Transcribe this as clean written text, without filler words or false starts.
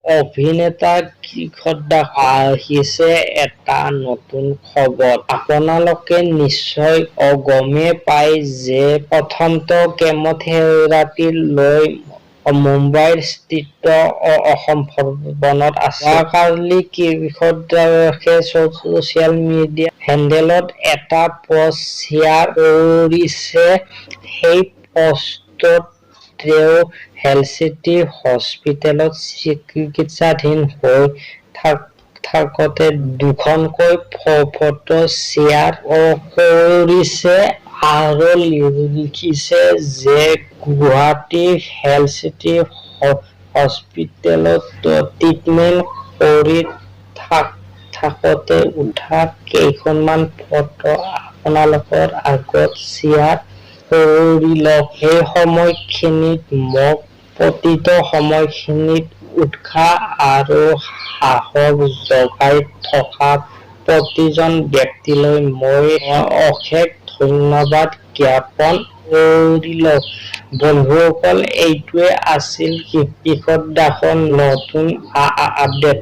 অভিনেতা কৃষক দাস আহিছে এটা নতুন খবৰ। আপোনালোকে নিশ্চয় গমেই পায় যে প্ৰথমটো কেম'থেৰাপি লৈ মুম্বাইস্থিত অসম ভৱনত আছে। যোৱাকালি কৃষক দাসে ছচিয়েল মিডিয়া হেণ্ডেলত এটা পষ্ট শ্বেয়াৰ কৰিছে। সেই পষ্টটোত তেওঁ হেল্থ চিটি হস্পিতেলত চিকিৎসাধীন হৈ থাকোতে দুখনকৈ ফটো শ্বেয়াৰ কৰিছে আৰু লিখিছে যে গুৱাহাটী হেল্থ চিটি হস্পিতেলত ট্ৰিটমেণ্ট কৰি থাকোতে উঠা কেইখনমান ফটো আপোনালোকৰ আগত শ্বেয়াৰ কৰিলো। সেই সময়খিনিত মোক প্ৰতিটো সময়খিনিত উৎসাহ আৰু সাহস যোগাই থকা প্ৰতিজন ব্যক্তিলৈ মই অশেষ ধন্যবাদ জ্ঞাপন কৰিলো। বন্ধুসকল, এইটোৱে আছিল কৃষক দাসৰ নতুন আপডেট।